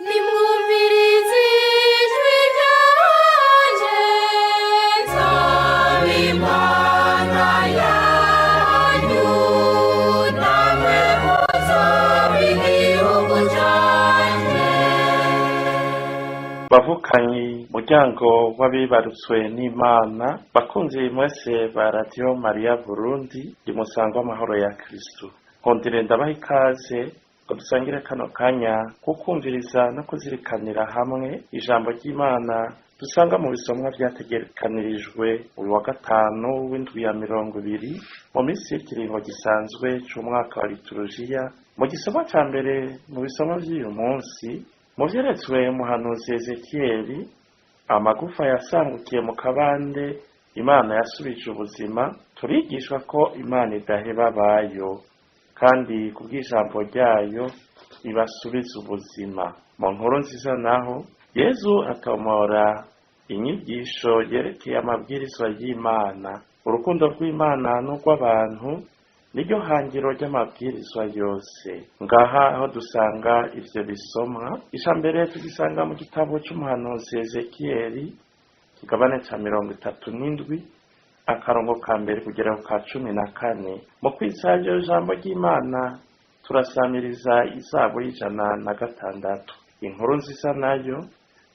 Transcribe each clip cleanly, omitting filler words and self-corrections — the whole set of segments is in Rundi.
Nimwumvirize ijwi ryanje, nsaba Imana yanyu, namwe muzoba igihugu canje. Bavukanyi, muryango w'abibarutswe n'Imana, bakunzi mwese ba Radiyo Mariya Burundi, ndi musangwa amahoro ya Kristu. Nkundire ndabaha ikaze ngo dusangire kano kanya ko kumviriza no kuzirikanira hamwe ijambo ry'Imana dusanga mu bisomwa vyategekanirijwe uyu wa gatanu w'indwi ya 20 mu minsi y'ikiringo gisanzwe c'umwaka wa liturujia. Mu gisomwa ca mbere mu bisomwa vy'uyu munsi, mu vyeretswe umuhanuzi Ezekiyeli, amagufa yasangukiye mu kabande Imana yasubije ubuzima. Turigishwa ko Imana idaheba abayo, kandi kubw'ijambo ryayo ibasubiza ubuzima. Mu nkuru nziza naho, Yezu atomora inyigisho yerekeye amabwirizwa y'Imana. Urukundo rw'Imana n'urw'abantu niryo hangiro ry'amabwirizwa yose. Ngaha aho dusanga ivyo bisomwa, ica mbere tugisanga mu gitabo c'umuhanuzi Ezekiyeli, kigabane ca 37, akarongo ka mbere kugera ku ka 14. Mu kwitsa iryo jambo ry'Imana, turasamiriza izabo y'106. Inkuru nziza nayo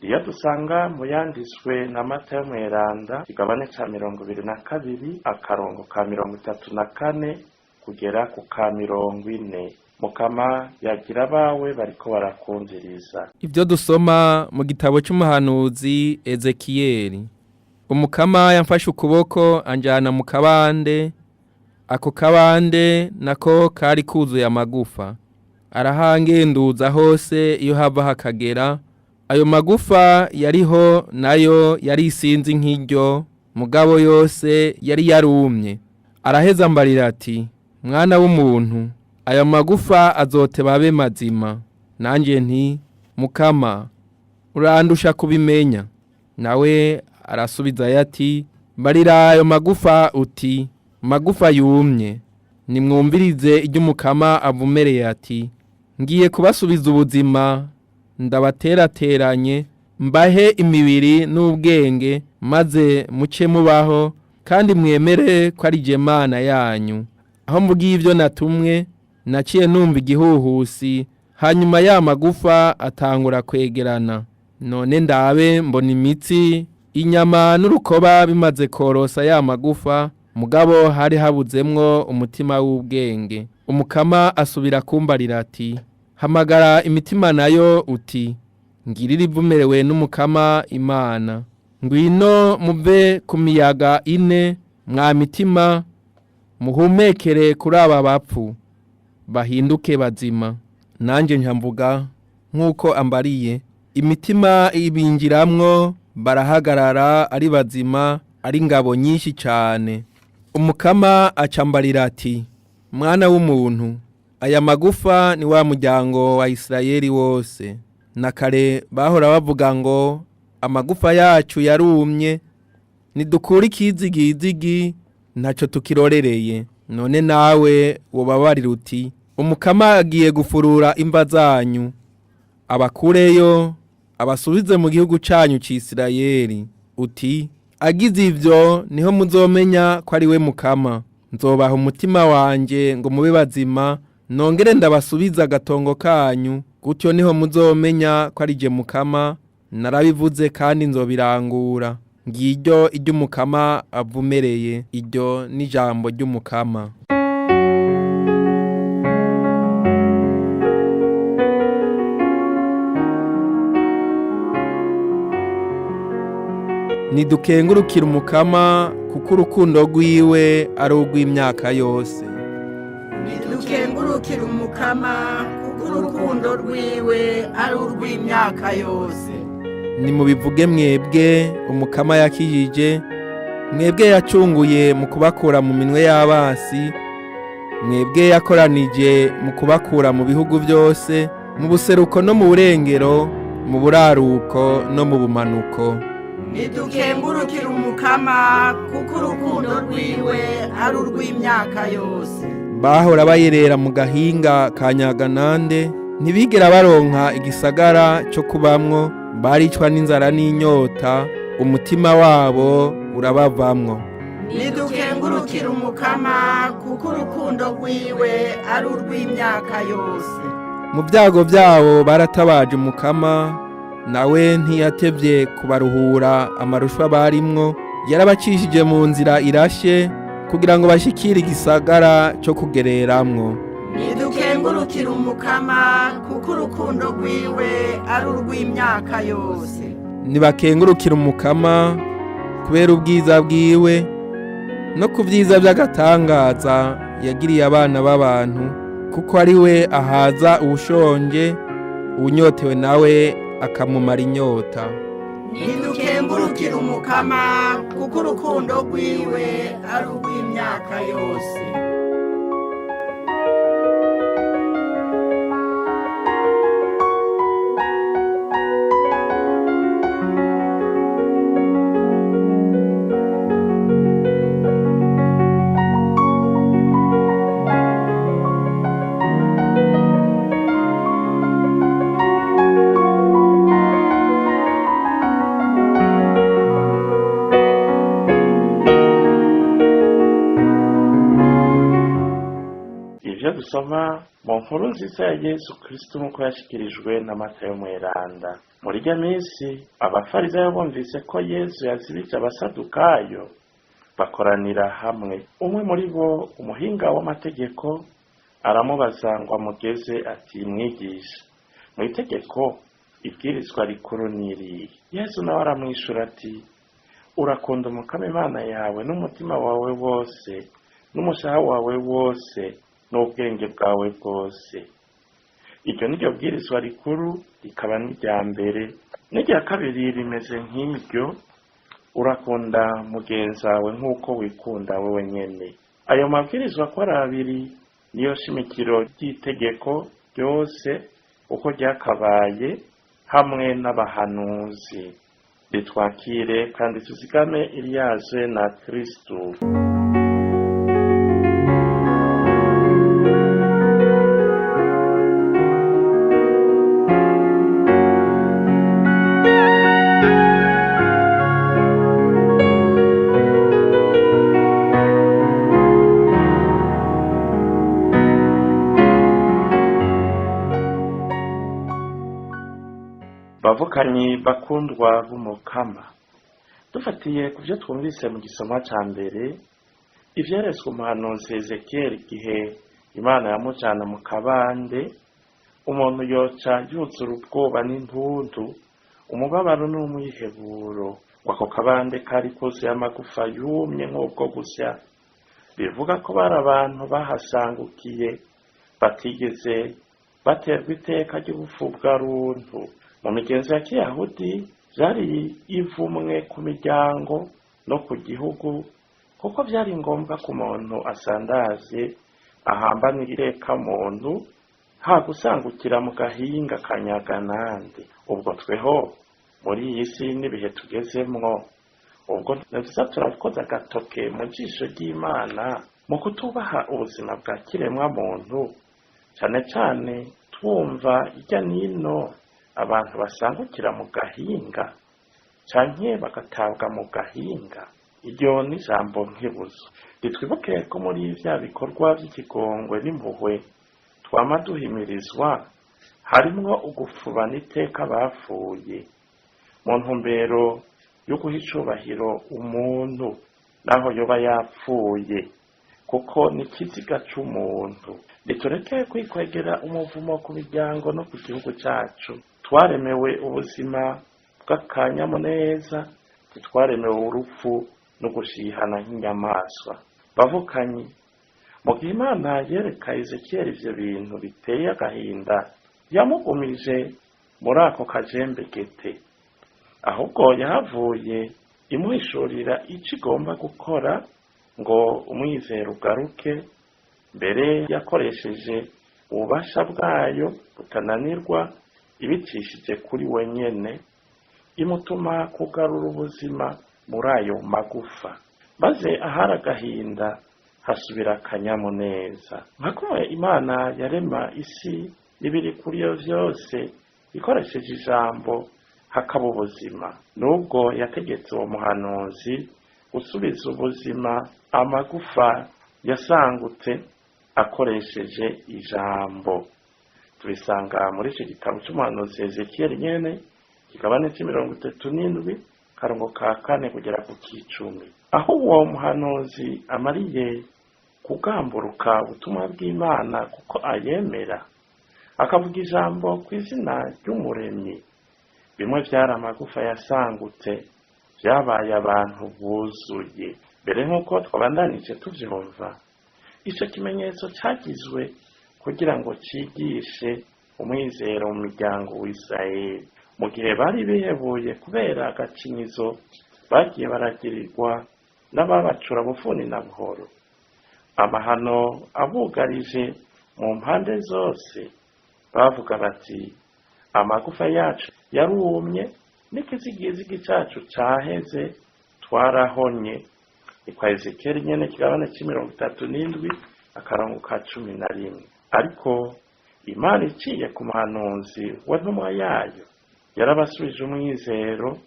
iyo dusanga mu yanditswe na Matayo Mweranda, kigabane ca 22, akarongo ka 34 kugera ku ka 40. Mukama yagira abawe bariko barakumviriza. Ibyo dusoma mu gitabo cy'umuhanuzi Ezekiyeli. Umukama yamfashe ukuboko anjyana mu kabande, ako kabande nako kari kuzuye amagufa. Arahangenduza hose iyo hava hakagera, ayo magufa yariho nayo yari isinzi nk'iryo, mugabo yose yari yarumye. Araheza ambarira ati: "Mwana w'umuntu, aya magufa azoteba abe mazima?" Nanjye nti: "Mukama, urandusha kubimenya." Nawe arasubiza ati: "Barira ayo magufa uti: Magufa yumye, nimwumvirize ibyo Umukama avumereye ati: Ngiye kubasubiza ubuzima, ndabaterateranye, mbahe imibiri n'ubwenge, maze muce mubaho, kandi mwemere ko ari jye Mana yanyu." Aho mvugiye ibyo natumwe, naciye numva igihuhusi, hanyuma ya magufa atangura kwegerana. None ndabe mbona imitsi, inyama n'urukoba bimaze korosa ya magufa, mugabo hari habuzemwo umutima w'ubwenge. Umukama asubira kumbarira ati: "Hamagara imitima nayo uti: Ngirira ivumerewe n'Umukama Imana, ngwino muve ku miyaga ine, mwa mitima, muhumekere kuri aba bapfu, bahinduke bazima." Nanjye nkamvuga nk'uko ambariye, imitima ibinjiramwo, barahagarara ari bazima, ari ingabo nyinshi cyane. Umukama acambarira ati: "Mwana w'umuntu, aya magufa ni wa muryango wa Isirayeli wose. Na kare bahora bavuga ngo: Amagufa yacu yarumye, ntidukura ikizigizigi, ntacyo tukirorereye. None nawe wobabarira uti: Umukama agiye gufurura imva zanyu, abakureyo, abasubize mu gihugu cyanyu cy'Isirayeli. Uti: Agize ibyo niho muzomenya ko ari we Mukama. Nzobaha umutima wanjye ngo mube bazima, nongere ndabasubiza agatongo kanyu. Gutyo niho muzomenya ko ari jye Mukama, narabivuze kandi nzobirangura. Ngiryo iryo Umukama avumereye." Iryo ni ijambo ry'Umukama. Nidukengurukira Umukama, kuko urukundo rwiwe ari urw'imyaka yose. Nidukengurukira Umukama, kuko urukundo rwiwe ari urw'imyaka yose. Nimubivuge mwebwe Umukama yakijije, mwebwe yacunguye mu kubakura mu minwe y'abasi, mwebwe yakoranije mu kubakura mu bihugu byose, mu buseruko no mu burengero, mu buraruko no mu bumanuko. Nidukengurukira Umukama, kuko urukundo rwiwe ari urw'imyaka yose. Bahora bayerera mu gahinga ka Nyaganande. Ntibigera baronka igisagara cyo kubamwo, baricwa n'inzara n'inyota, umutima wabo urabavamwo. Nidukengurukire Umukama, kuko urukundo rwiwe ari urw'imyaka yose. Mu byago byabo baratabaje Umukama, nawe ntiyatevye kubaruhura amarushwa barimwo. Yarabacishije mu nzira irashe kugira ngo bashikire igisagara cyo kugereramwo. Nidukengurukire Umukama, kuko urukundo rwiwe ari urw'imyaka yose. Nibakengurukire Umukama kubera ubwiza bwiwe no ku byiza by'agatangaza yagiriye abana b'abantu, kuko ari we ahaza uwushonje, uwunyotewe nawe akamumara inyota. Nidukengurukire Umukama, kuko urukundo rwiwe ari urw'imyaka yose. Ivyo dusoma mu nkuru nziza ya Yesu Kristo nk'uko yashikirijwe na Matayo Mweranda. Muri irya minsi abafarisayo bumvise ko Yesu yazibije abasadukayo, bakoranira hamwe. Umwe muri bo, umuhinga w'amategeko, aramubaza ngo amugeze ati: "Mwigisha, mu itegeko ibwirizwa rikuru n'irihe?" Yesu nawe aramwishura ati: "Urakunda Umukama Imana yawe n'umutima wawe wose, n'umushaha wawe wose, n'ubwenge bwawe bwose. Iryo ni ryo bwirizwa rikuru, rikaba n'irya mbere. N'irya kabiri rimeze nk'iryo: urakunda mugenzi wawe nk'uko wikunda wewe nyene. Ayo mabwirizwa ko ari abiri niyo shimikiro ry'itegeko ryose uko ryakabaye, hamwe n'abahanuzi." Ritwakire kandi tuzigame iriyaje na Kristu. Bavukanyi bakundwa b'Umukama, dufatiye ku byo twumvise mu gisomwa ca mbere, ivyeretswe umuhanuzi Ezekiyeli igihe Imana yamujana mu kabande, umuntu yoca yuzura ubwoba n'intuntu, umubabaro n'umwiheburo. Ngo ako kabande kari kuzuye amagufa yumye nk'ubwo gusya, bivuga ko bari abantu bahasangukiye, batigeze baterwa iteka ry'ubupfubwaruntu. Mu migenzo ya kiyahudi vyari ivumwe ku miryango no ku gihugu, kuko vyari ngombwa ku muntu asandavye ahambanira iteka muntu ha gusangukira mu gahinga ka nyaganande. Ubwo tweho muri iyi si n'ibihe tugezemwo, ubwo ntituza turakoza agatoke mu jisho ry'Imana mu kutubaha ubuzima bwa kiremwa muntu, cane cane twumva irya nino abantu basangukira mu gahinga canke bagatabwa mu gahinga. Iryo ni ijambo nkebuzo ritwibuke ko muri vya bikorwa vy'ikigongwe n'impuhwe twama duhimirizwa harimwo ugupfubana iteka bapfuye, mu ntumbero yo guha icubahiro umuntu naho yoba yapfuye, kuko ni ikiziga c'umuntu. Nitureke kwikwegera umuvumo ku miryango no ku gihugu cacu. Twaremewe ubuzima bw'akanyamuneza, ntitwaremewe urupfu no gushihana nk'inyamaswa. Bavukanyi, mu gihe Imana yereka Ezekiyeli ivyo bintu biteye agahinda, yamugumije muri ako kajembegete, ahubwo yahavuye imuhishurira ico igomba gukora ngo umwizero ugaruke. Mbere yakoresheje ububasha bwayo butananirwa, ibicishije kuri we nyene, imutuma kugarura ubuzima muri ayo magufa, maze ahari agahinda hasubira akanyamuneza. Nka kumwe Imana yarema isi n'ibiri kuri yo vyose ikoresheje ijambo hakaba ubuzima. Nubwo yategetse uwo muhanuzi gusubiza ubuzima amagufa yasangutse akoresheje ijambo. Tubisanga muri icyo gitabo cy'umuhanuzi Ezekiyeli nyene, kigabane c'37, karongo ka 4 kugera ku k'icumi, aho uwo muhanuzi amariye kugamburuka ubutumwa bw'Imana kuko ayemera, akavuga ijambo ku izina ry'Umuremyi, bimwe vyari amagufa yasangutse vyabaye abantu buzuye. Mbere nk'uko twabandanije tuvyumva, ico kimenyetso cagizwe kugira ngo cigishe umwizero mu miryango w'Isirayeli mu gihe bari bihebuye kubera agacinyizo bagiye baragirirwa n'ababacura bufuni na buhoro, amahano abugarije mu mpande zose. Bavuga bati: amagufa yacu yarumye n'ikizigizigi cacu caheze, twarahonye. Ni kwa Ezekiyeli nyene, kigabane c'37, akarongo ka 11. Ariko Imana iciye ku muhanuzi wa ntumwa yayo yarabasubije umwizero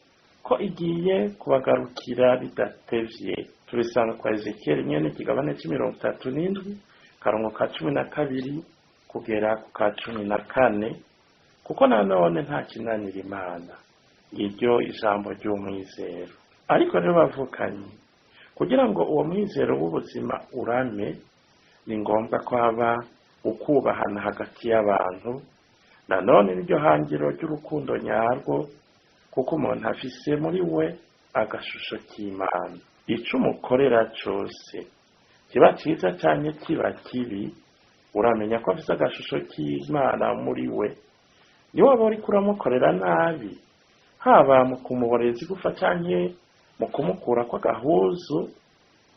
ko igiye kubagarukira bidatevye. Tubisanga kwa Ezekiyeli nyene, kigabane c'37, karongo ka 12 kugera ku ka 14, kuko nanone nta kinanira Imana. Ngiryo ijambo ry'umwizero. Ariko rero bavukanye, kugira ngo uwo mwizero w'ubuzima urame, ni ngombwa ko haba ukubahana hagati y'abantu. Nanone niryo hangiro ry'urukundo nyarwo, kuko umuntu afise muri we agashusho k'Imana. Ico umukorera cose, kiba ciza canke kiba kibi, uramenya ko afise agashusho k'Imana muri we. Niwe waba uriko uramukorera nabi, haba mu kumuboreza igufa canke mu kumukurako agahuzu,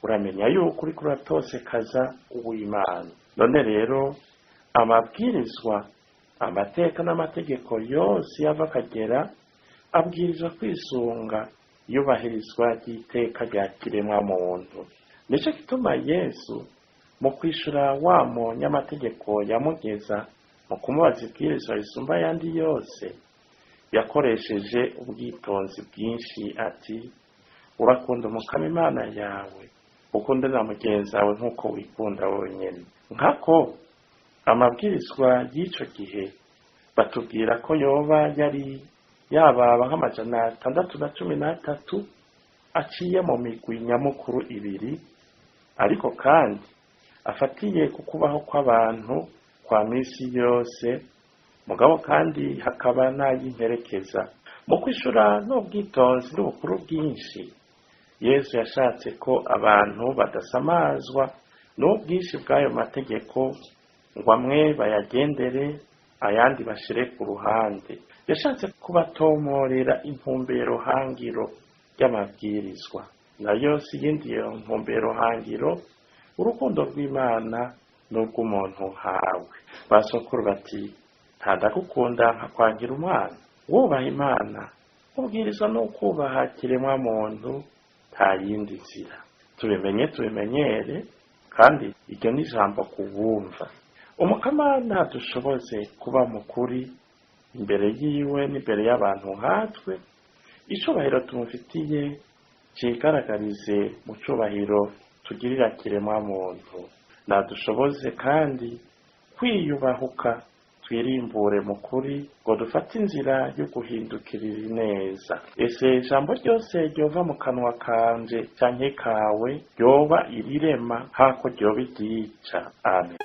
uramenya yuko uriko uratosekaza uw'Imana. None rero amabwirizwa, amateka n'amategeko yose yava akagera abwirizwa kwisunga iyubahirizwa ry'iteka rya kiremwa muntu. Nico gituma Yesu mu kwishura wa munyamategeko yamugeza mu kumubaza ibwirizwa risumba ayandi yose, yakoresheje ubwitonzi bwinshi ati: urakunda Umukama Imana yawe, ukunde na mugenzi wawe nk'uko wikunda wenyene. Nkako amabwirizwa y'ico gihe batubwira ko yoba yari yababa nk'613 aciye mu migwi nyamukuru ibiri, ariko kandi afatiye ku kubaho kw'abantu kwa misi yose, mugabo kandi hakaba n'ay'imperekeza. Mu kwishura n'ubwitonzi n'ubukuru bwinshi, Yesu yashatse ko abantu badasamazwa n'ubwinshi bw'ayo mategeko ngo amwe bayagendere ayandi bashire ku ruhande. Yashatse kubatomorera intumbero hangiro ry'amabwirizwa, nayo si iyindi ntumbero hangiro, urukundo rw'Imana n'urw'umuntu hawe. Basokuru bati: nta ndagukunda nkakwangira umwana. Wubaha Imana ubwirizwa n'ukubaha kiremwa muntu, nta yindi nzira. Tubimenye tubimenyere, kandi iryo ni ijambo kubumva. Umukama ntadushoboze kuba mukuri imbere yiwe n'imbere y'abantu nkatwe. Icubahiro tumufitiye cigaragarize mu cubahiro tugirira kiremwa muntu. Nadushoboze kandi kwiyubahuka, twirimbure mu kuri, ngo dufate inzira yo guhindukirira ineza. Ese ijambo ryose ryova mu kanwa kanje canke kawe ryoba irirema hako ryoba iryica. Amen.